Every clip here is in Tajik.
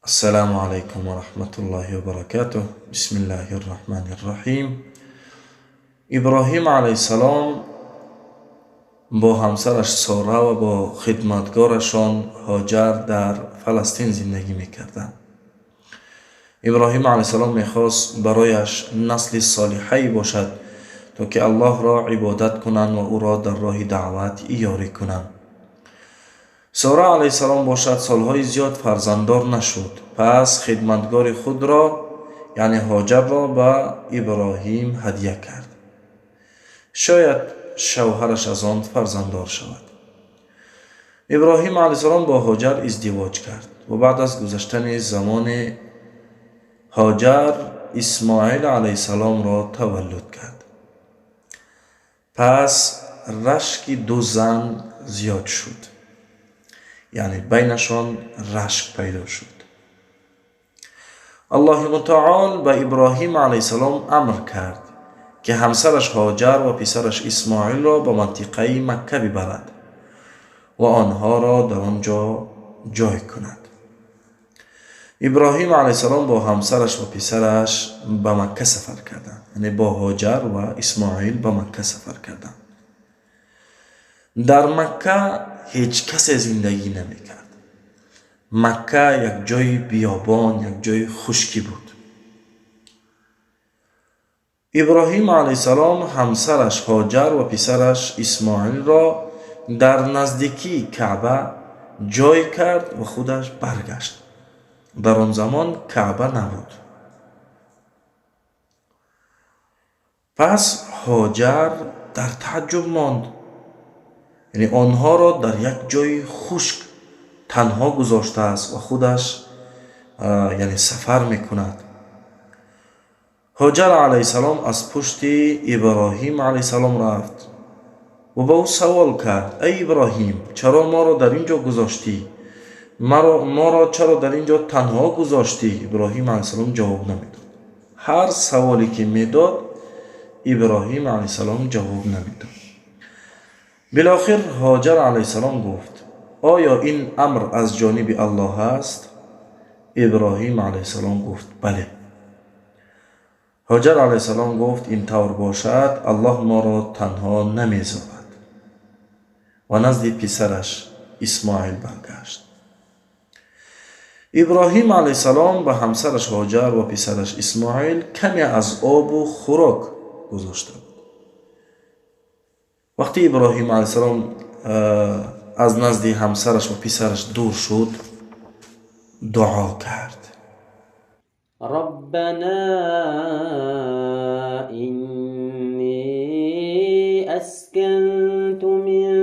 Ассалому алайкум ва раҳматуллоҳи ва баракатуҳ. Бисмиллаҳир раҳмонир раҳим. Иброҳим алайҳиссалом бо ҳамсараш Сора ва бо хидматгорашон Ҳоҷар дар Фаластин зиндагӣ мекарданд. Иброҳим алайҳиссалом мехост барояш насли солиҳае бошад, то ки Аллоҳро ибодат кунанд ва ӯро дар роҳи даъват ёрӣ кунанд. Сора алайҳиссалом бошад, солҳои зиёд фарзанддор нашуд. Пас хидматгори худро, яъне Ҳоҷарро, ба Иброҳим ҳадя кард. Шояд шавҳараш аз он фарзанддор шавад. Иброҳим алайҳиссалом бо Ҳоҷар издивоҷ кард ва баъд аз гузаштани замоне Ҳоҷар Исмоил алайҳиссаломро таваллуд кард. Пас рашки ду зан зиёд шуд. Яъне байнашон рашк пайдо шуд. Аллоҳи мутаол ба Иброҳим алайҳиссалом амр кард, ки ҳамсараш Ҳоҷар ва писараш Исмоилро ба мантиқаи Макка бибарад ва онҳоро дар он ҷо ҷой кунад. Иброҳим алайҳиссалом бо ҳамсараш ва писараш ба Макка сафар карданд. Яъне бо Ҳоҷар ва Исмоил ба Макка сафар карданд. Дар Макка ҳеҷ касе зиндагӣ намекард. Макка як ҷои биёбон, як ҷои хушкӣ буд. Иброҳим алайҳиссалом ҳамсараш Ҳоҷар ва писараш Исмоилро дар наздикии Каъба ҷой кард ва худаш баргашт. Дар он замон Каъба набуд. Пас Ҳоҷар дар тааҷҷуб монд. Яъне онҳоро дар як ҷои хушк танҳо гузоштааст ва худаш, яъне, сафар мекунад. Ҳоҷар алайҳиссалом аз пушти Иброҳим алайҳиссалом рафт ва ба ӯ савол кард: эй Иброҳим, чаро моро дар ин ҷо гузоштӣ? Моро чаро дар ин ҷо танҳо гузоштӣ? Иброҳим алайҳиссалом ҷавоб намедод. Ҳар саволе ки медод, Иброҳим алайҳиссалом ҷавоб намедод. Билохир Ҳоҷар алайҳиссалом гуфт: оё ин амр аз ҷониби Аллоҳ аст? Иброҳим алайҳиссалом гуфт: бале. Ҳоҷар алайҳиссалом гуфт: ин тавр бошад, Аллоҳ моро танҳо намезорад. Ва назди писараш Исмоил баргашт. Иброҳим алайҳиссалом ба ҳамсараш Ҳоҷар ва писараш Исмоил каме аз обу хӯрок гузошта буд. Вақте Иброҳим алайҳиссалом аз назди ҳамсараш ва писараш дур шуд, дуо кард. Раббана инни асканту мин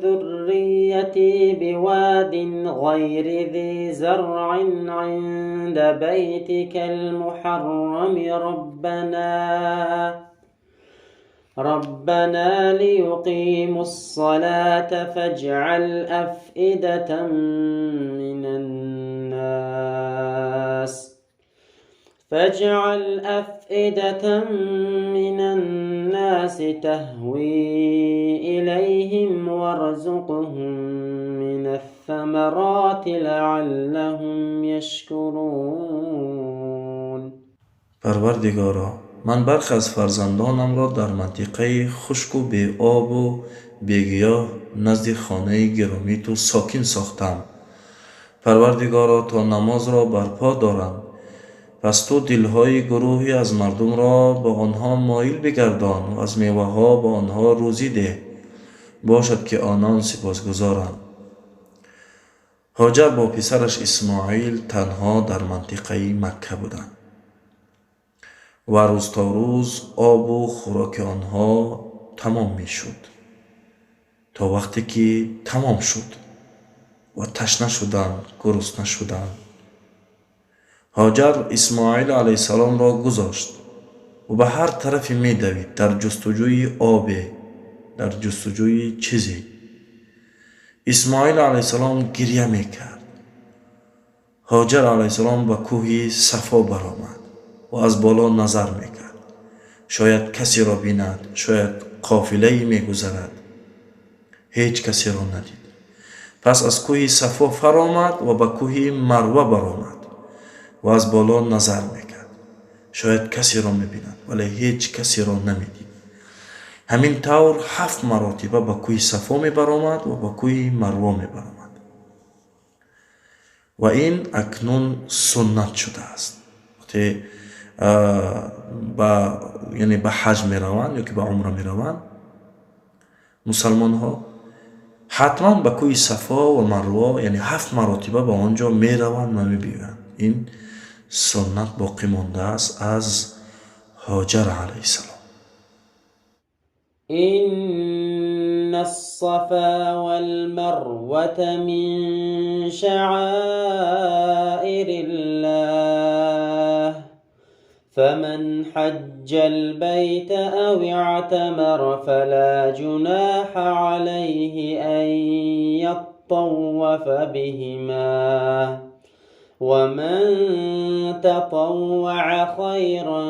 зуррияти бивадин ғайри зи заръин ъинда байтикал муҳаррами Раббана лиюқимус салата фаҷъал афъидатан минан нас فاجعل أفئدة من الناس تهوي إليهم وارزقهم من الثمرات لعلهم يشكرون. Парвардигоро, ман бархе аз фарзандонамро дар мантиқаи хушку беобу бегиёҳ назди хонаи гиромии ту сокин сохтам. Парвардигоро, то намозро барпо доранд. Пас ту дилҳои гурӯҳе аз мардумро ба онҳо моил бигардон ва аз меваҳо ба онҳо рӯзӣ деҳ. Бошад, ки онон сипосгузоранд. Ҳоҷар бо писараш Исмоил танҳо дар мантиқаи Макка буданд ва рӯз то рӯз обу хӯроки онҳо тамом мешуд, то вақте ки тамом шуд ва ташна шуданд, гурусна шуданд. Ҳоҷар Исмоил алайҳиссаломро гузошт ва ба ҳар тарафе медавид дар ҷустуҷӯи обе, дар ҷустуҷӯи чизе. Исмоил алайҳиссалом гиря мекард. Ҳоҷар алайҳиссалом ба кӯҳи Сафо баромад ва аз боло назар мекард. Шояд касеро бинад, шояд қофилае мегузарад. Ҳеҷ касеро надид. Пас аз кӯҳи Сафо фаромад ва ба кӯҳи Марва баромад. ва аз боло назар мекард. Шояд касеро мебинад, вале ҳеҷ касеро намедид. Ҳамин тавр 7 маротиба ба кӯҳи Сафо мебаромад ва ба кӯҳи Марво мебаромад. Ва ин акнун суннат шудааст. Вақте яъне ба ҳаҷ мераванд ё ки ба умра мераванд, мусалмонҳо ҳатман ба кӯҳи Сафо ва Марво, яъне 7 маротиба ба он ҷо мераванд ва мебиёянд. Ин суннат боқӣ мондааст аз Ҳоҷар алайҳиссалом. إن الصفا والمروة من شعائر الله فمن حج البيت أو اعتمر فلا جناح عليه أن يطوف بهما ومن تطوع خيرا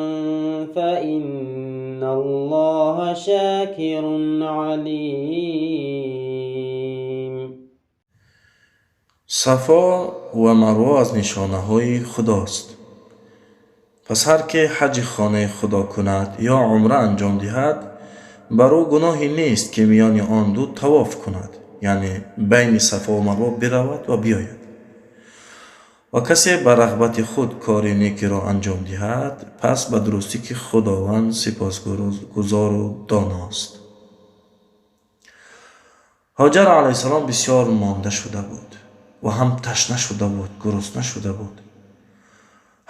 فإن الله شاكر عليم. Сафо ва Марво аз нишонаҳои Худост. Пас ҳар ке ҳаҷи хонаи Худо кунад ё умра анҷом диҳад, бар ӯ гуноҳе нест, ки миёни он ду тавоф кунад, яъне байни Сафо ва Марво биравад ва биёяд. Ва касе ба рағбати худ кори некиро анҷом диҳад, пас ба дурустӣ ки Худованд сипосгузору доност. Ҳоҷар алайҳиссалом бисёр монда шуда буд ва ҳам ташна шуда буд, гурусна шуда буд.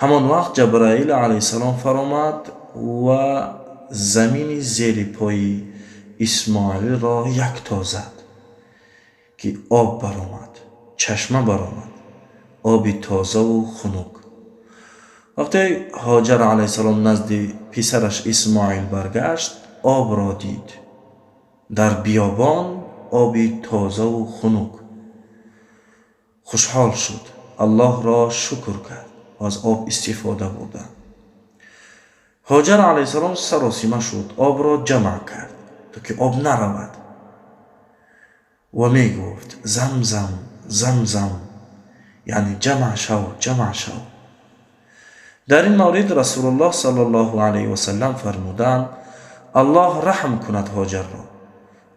Ҳамон вақт Ҷабраил алайҳиссалом фаромад ва замини зери пои Исмоилро якто зад, ки об баромад, чашма баромад, оби тозаву хунук. Вақте Ҳоҷар алайҳиссалом назди писараш Исмоил баргашт, обро дид. Дар биёбон оби тозаву хунук. Хушҳол шуд, Аллоҳро шукр кард ва аз об истифода бурданд. Ҳоҷар алайҳиссалом саросима шуд, обро ҷамъ кард, то ки об наравад. Ва мегуфт: замзам, замзам, яъне ҷамъ шав, ҷамъ шав. Дар ин маврид Расулуллоҳ саллаллоҳу алайҳи васаллам фармуданд: Аллоҳ раҳм кунад Ҳоҷарро.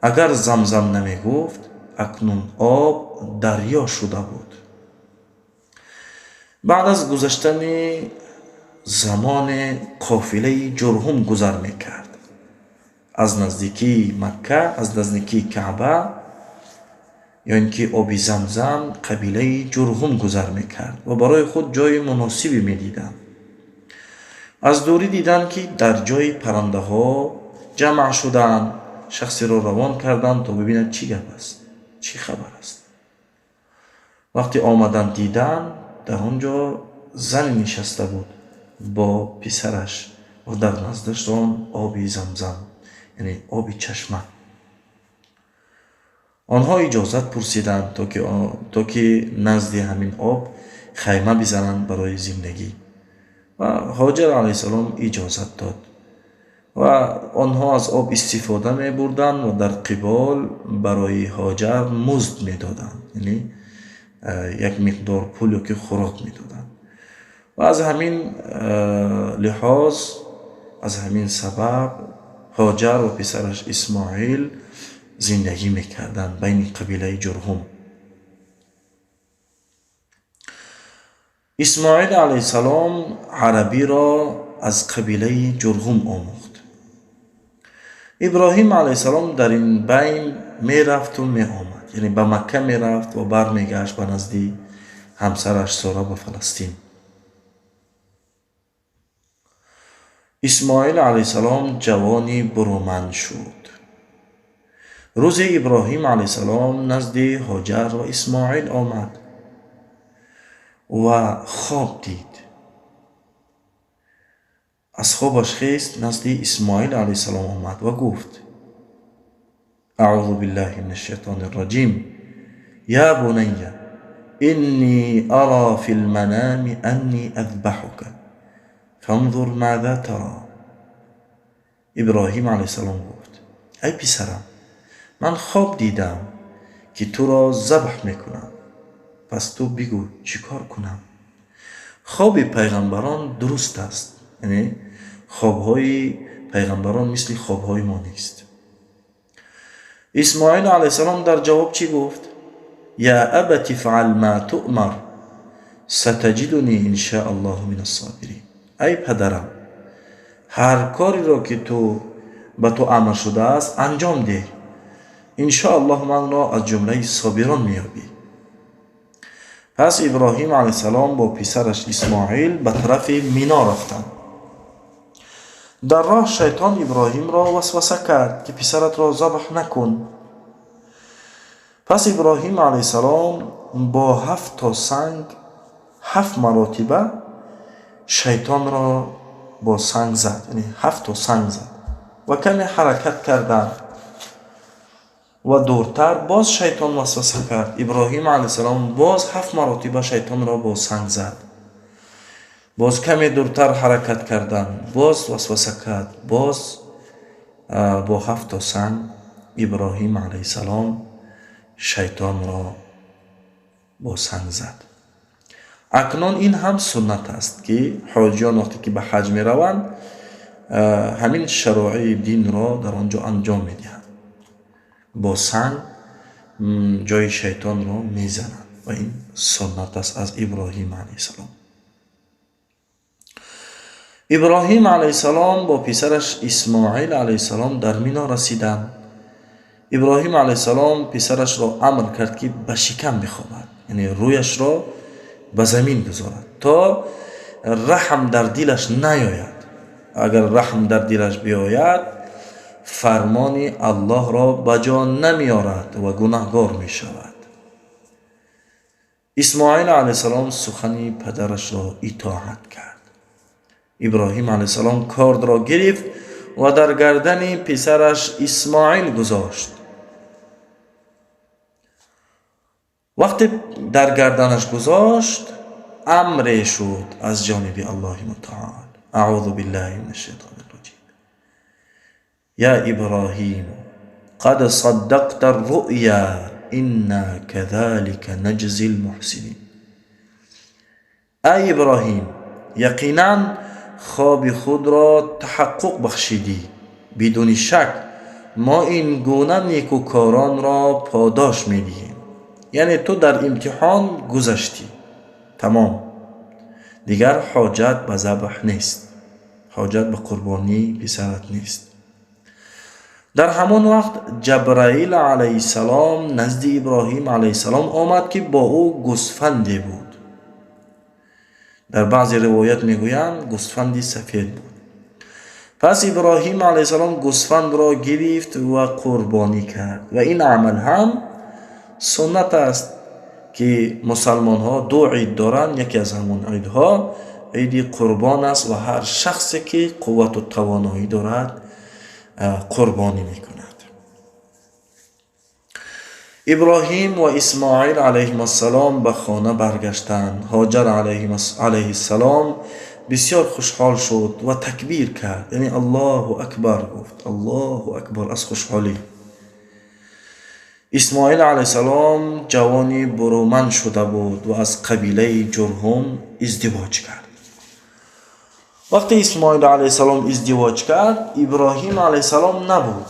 Агар замзам намегуфт, акнун об дарё шуда буд. Баъд аз гузаштани замоне қофилаи Ҷурҳум гузар мекард. Аз наздикии Макка, аз наздикии Каъба, ё ин ки оби Замзам, қабилаи Ҷурҳум гузар мекард ва барои худ ҷои муносибе медиданд. Аз дурӣ диданд, ки дар ҷои паррандаҳо ҷамъ шудаанд. Шахсеро равон карданд, то бибинад чӣ гап аст, чӣ хабар аст. Вақте омаданд, диданд, дар он ҷо зане нишаста буд бо писараш ва дар наздашон оби Замзам, яъне оби чашма. Онҳо иҷозат пурсиданд, то ки назди ҳамин об хайма бизананд барои зиндагӣ. Ва Ҳоҷар алайҳиссалом иҷозат дод ва онҳо аз об истифода мебурданд ва дар қибол барои Ҳоҷар музд медоданд, яъне як миқдор пул ё ки хӯрок медоданд. Ва аз ҳамин лиҳоз, аз ҳамин сабаб Ҳоҷар ва писараш Исмоил зиндагӣ мекарданд байни қабилаи Ҷурҳум. Исмоил алайҳиссалом арабиро аз қабилаи Ҷурҳум омӯхт. Иброҳим алайҳиссалом дар ин байн мерафту меомад, яъне ба Макка мерафт ва бармегашт ба назди ҳамсараш Сора ба Фаластин. Исмоил алайҳиссалом ҷавони буруманд шуд. Рӯзе Иброҳим алайҳиссалом назди Ҳоҷар ва Исмоил омад ва хоб дид. Аз хобаш хест, назди Исмоил алайҳиссалом омад ва гуфт: аъузу биллаҳи мин ашшайтони рраҷим, я бунайя инни ара фи лманами анни азбаҳука фанзур маза тара. Иброҳим алайҳиссалом гуфт: ай писарам, ман хоб дидам, ки туро забҳ мекунам, пас ту бигӯ чӣ кор кунам. Хоби пайғамбарон дуруст аст, яъне хобҳои пайғамбарон мисли хобҳои мо нест. Исмоил алайҳиссалом дар ҷавоб чӣ гуфт? Я абати фаъал ма туъмар сатаҷидуни иншаа Аллоҳу мин ассобирин. Ай падарам, ҳар кореро ки ту ба ту амр шудааст анҷом деҳ, иншоаллоҳ манро аз ҷумлаи собирон меёбӣ. Пас Иброҳим алайҳиссалом бо писараш Исмоил ба тарафи Мино рафтанд. Дар роҳ шайтон Иброҳимро васваса кард, ки писаратро забҳ накун. Пас Иброҳим алайҳиссалом бо 7 то санг 7 маротиба шайтонро бо санг зад, яъне 7 то санг зад ва каме ҳаракат карданд ва дуртар боз шайтон васваса кард. Иброҳим алайҳиссалом боз 7 маротиба шайтонро бо санг зад. Боз каме дуртар ҳаракат карданд, боз васваса кард, боз бо 7 то санг Иброҳим алайҳиссалом шайтонро бо санг зад. Акнун ин ҳам суннат аст, ки ҳоҷиён вақте ки ба ҳаҷ мераванд, ҳамин шароии динро дар он ҷо анҷом медиҳанд. Бо санг ҷои шайтонро мезананд ва ин суннат аст аз Иброҳим алайҳиссалом. Иброҳим алайҳиссалом бо писараш Исмоил алайҳиссалом дар Мино расиданд. Иброҳим алайҳиссалом писарашро амр кард, ки ба шикам бихобад, яъне рӯяшро ба замин гузорад, то раҳм дар дилаш наёяд. Агар раҳм дар дилаш биёяд, фармони Аллоҳро ба ҷо намеорад ва гунаҳгор мешавад. Исмоил алайҳиссалом сухани падарашро итоат кард. Иброҳим алайҳиссалом кордро гирифт ва дар гардани писараш Исмоил гузошт. Вақте дар гарданаш гузошт, амре шуд аз ҷониби Аллоҳи мутаол. Аъузу биллаҳи мин ашшайтони раҷим. Я Иброҳим, қад саддақта рруъя, инна казалика наҷзи лмуҳсинин. Ай Иброҳим, яқинан хоби худро таҳаққуқ бахшидӣ. Бидуни шак мо ин гуна некӯкоронро подош медиҳем. Яъне ту дар имтиҳон гузаштӣ, тамом, дигар ҳоҷат ба забҳ нест, ҳоҷат ба қурбонии писарат нест. Дар ҳамон вақт Ҷабраил алайҳиссалом назди Иброҳим алайҳиссалом омад, ки бо ӯ гӯсфанде буд. Дар баъзе ривоят мегӯянд, гӯсфанди сафед буд. Пас Иброҳим алайҳиссалом гӯсфандро гирифт ва қурбонӣ кард. Ва ин амал ҳам суннат аст, ки мусалмонҳо 2 ид доранд. Яке аз ҳамон идҳо иди қурбон аст ва ҳар шахсе ки қуввату тавоноӣ дорад қурбонӣ мекунад. Иброҳим ва Исмоил алайҳимассалом ба хона баргаштанд. Ҳоҷар алайҳиссалом бисёр хушҳол шуд ва такбир кард, яъне Аллоҳу акбар гуфт, Аллоҳу акбар аз хушҳолӣ. Исмоил алайҳиссалом ҷавони буруманд шуда буд ва аз қабилаи Ҷурҳум издивоҷ кард. Вақте Исмоил алайҳиссалом издивоҷ кард, Иброҳим алайҳиссалом набуд,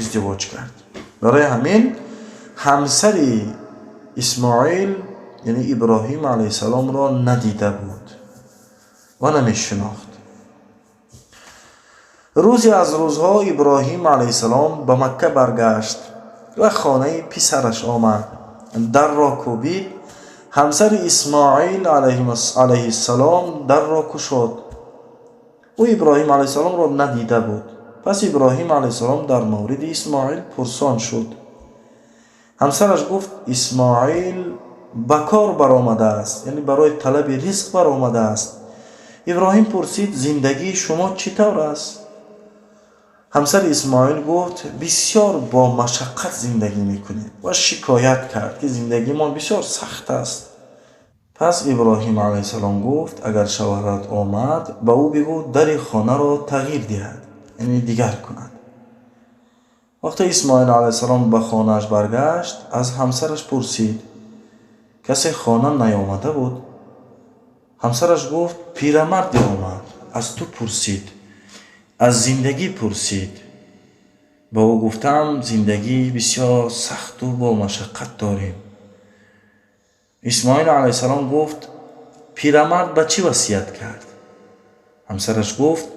издивоҷ кард. Барои ҳамин ҳамсари Исмоил, яъне Иброҳим алайҳиссаломро надида буд ва намешинохт. Рӯзе аз рӯзҳо Иброҳим алайҳиссалом ба Макка баргашт ва хонаи писараш омад. Дарро кӯбид. Ҳамсари Исмоил алайҳиссалом дарро кушод. Ӯ Иброҳим алайҳиссаломро надида буд. Пас Иброҳим алайҳиссалом дар мавриди Исмоил пурсон шуд. Ҳамсараш гуфт: Исмоил ба кор баромадааст, яъне барои талаби ризқ баромадааст. Иброҳим пурсид: зиндагии шумо чӣ тавр аст? Ҳамсари Исмоил гуфт: бисёр бо машаққат зиндагӣ мекунем, ва шикоят кард, ки зиндагимон бисёр сахт аст. Пас Иброҳим алайҳиссалом гуфт: агар шавҳарат омад, ба ӯ бигӯ дари хонаро тағйир диҳад, яъне дигар кунад. Вақте Исмоил алайҳиссалом ба хонааш баргашт, аз ҳамсараш пурсид: касе хона наёмада буд? Ҳамсараш гуфт: пирамарде омад, аз ту пурсид, аз зиндагӣ пурсид. Ба ӯ гуфтам: зиндагӣ бисёр сахту бо машаққат дорем. Исмоил алайҳиссалом гуфт: пирамард ба чӣ васият кард? Ҳамсараш гуфт: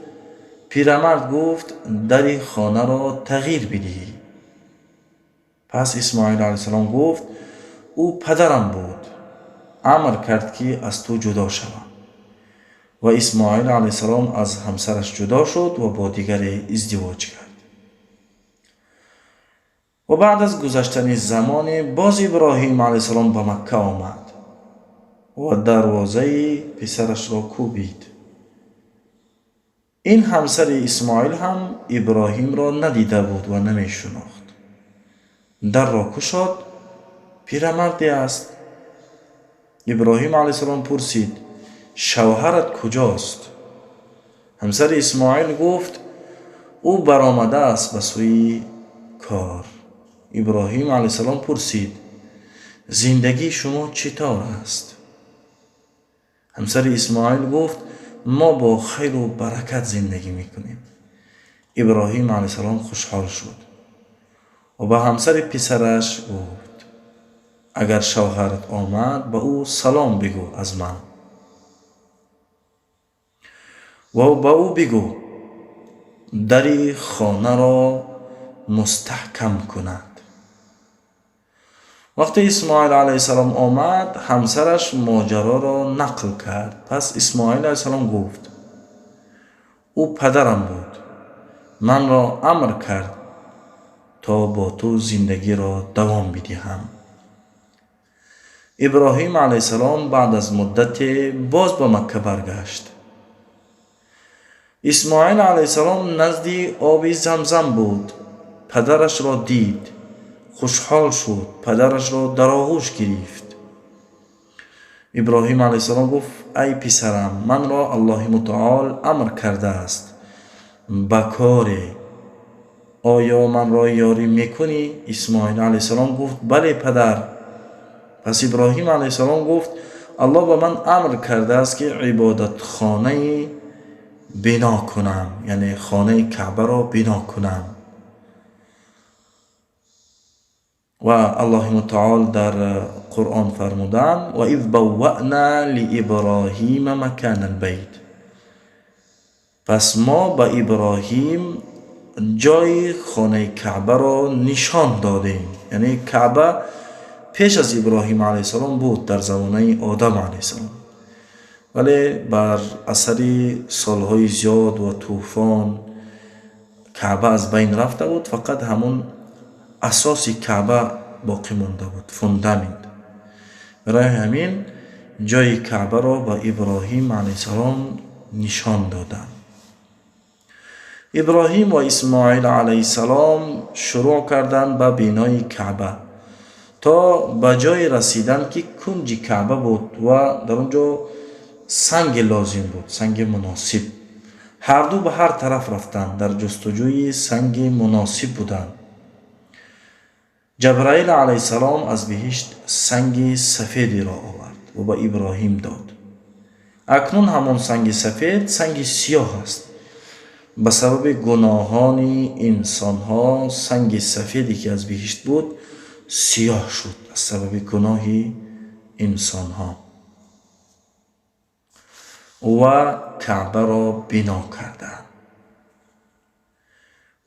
пирамард гуфт дари хонаро тағйир бидиҳӣ. Пас Исмоил алайҳиссалом гуфт: ӯ падарам буд, амр кард ки аз ту ҷудо шавам. Ва Исмоил алайҳиссалом аз ҳамсараш ҷудо шуд ва бо дигаре издивоҷ кард. Ва баъд аз гузаштани замоне боз Иброҳим алайҳиссалом ба Макка омад ва дарвозаи писарашро кӯбид. Ин ҳамсари Исмоил ҳам Иброҳимро надида буд ва намешинохт. Дарро кушод, пирамарде аст. Иброҳим алайҳиссалом пурсид: шавҳарат куҷост? Ҳамсари Исмоил гуфт: ӯ баромадааст ба сӯи кор. Иброҳим алайҳиссалом пурсид: зиндагии шумо чӣ тавр аст? Ҳамсари Исмоил гуфт: мо бо хайру баракат зиндагӣ мекунем. Иброҳим алайҳиссалом хушҳол шуд ва ба ҳамсари писараш гуфт: агар шавҳарат омад, ба ӯ салом бигӯ аз ман ва ба ӯ бигӯ дари хонаро мустаҳкам кунад. Вақте Исмоил алайҳиссалом омад, ҳамсараш моҷароро нақл кард. Пас Исмоил алайҳиссалом гуфт: ӯ падарам буд, манро амр кард то бо ту зиндагиро давом бидиҳам. Иброҳим алайҳиссалом баъд аз муддате боз ба Макка баргашт. Исмоил алайҳиссалом назди оби Замзам буд. Падарашро дид, хушҳол шуд, падарашро дар оғӯш гирифт. Иброҳим алайҳиссалом гуфт: ай писарам, манро Аллоҳи мутаол амр кардааст ба коре, оё манро ёрӣ мекунӣ? Исмоил алайҳиссалом гуфт: бале падар. Пас Иброҳим алайҳиссалом гуфт: Аллоҳ ба ман амр кардааст ки ибодатхонаи бино кунам, яъне хонаи Каъбаро бино кунам. Ва Аллоҳи мутаол дар Қуръон фармуданд: ва из бавваъна лииброҳима макана албайт. Пас мо ба Иброҳим ҷои хонаи Каъбаро нишон додем. Яъне Каъба пеш аз Иброҳим алайҳиссалом буд, дар замонаи Одам алайҳиссалом, вале бар асари солҳои зиёд ва тӯфон Каъба аз байн рафта буд. Фақат ҳамон асоси Каъба боқӣ монда буд, фундамент. Барои ҳамин ҷои Каъбаро ба Иброҳим алайҳиссалом нишон доданд. Иброҳим ва Исмоил алайҳиссалом шурӯъ карданд ба бинои Каъба то ба ҷое расиданд ки кунҷи Каъба буд ва дар он ҷо санге лозим буд, санги муносиб. Ҳарду ба ҳар тараф рафтанд, дар ҷустуҷӯи санги муносиб буданд. Ҷабраил алайҳиссалом аз биҳишт санги сафедеро овард ва ба Иброҳим дод. Акнун ҳамон санги сафед санги сиёҳ аст. Ба сабаби гуноҳони инсонҳо санги сафеде ки аз биҳишт буд сиёҳ шуд, аз сабаби гуноҳи инсонҳо. Ва Каъбаро бино карданд.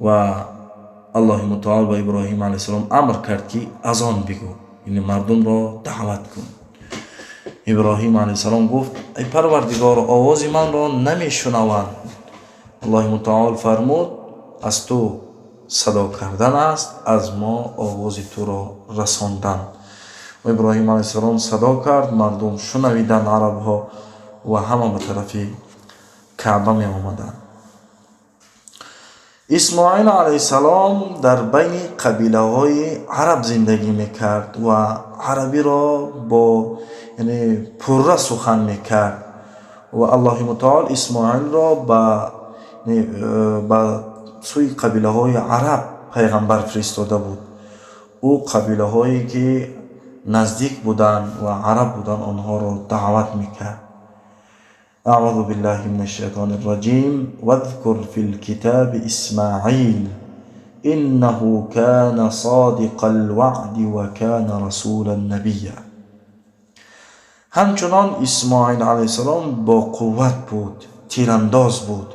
Ва Аллоҳи мутаол ба Иброҳим алайҳиссалом амр кард ки азон бигӯ, яъне мардумро даъват кун. Иброҳим алайҳиссалом гуфт: ай Парвардигор, овози манро намешунаванд. Аллоҳи мутаол фармуд: аз ту садо кардан аст, аз мо овози туро расондан. Ва Иброҳим алайҳиссалом садо кард, мардум шунавиданд, арабҳо, ва ҳама ба тарафи Каъба меомаданд. Исмоил алайҳиссалом дар байни қабилаҳои араб зиндагӣ мекард ва арабиро бо яъне пурра сухан мекард. Ва Аллоҳи мутаол Исмоилро ба сӯи қабилаҳои араб пайғамбар фиристода буд. Ӯ қабилаҳое ки наздик буданд ва араб буданд, онҳоро даъват мекард. أعوذ بالله من الشيطان الرجيم. واذكر في الكتاب إسماعيل إنه كان صادق الوعد وكان رسولا نبيا. Ҳамчунон Исмоил алайҳиссалом бо қувват буд, тирандоз буд.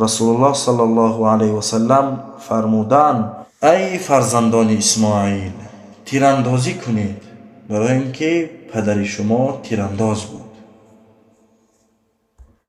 Расулуллоҳ саллаллоҳу алайҳи васаллам фармуданд: «Ай фарзандони Исмоил, тирандозӣ кунед, барои ин ки падари шумо тирандоз буд».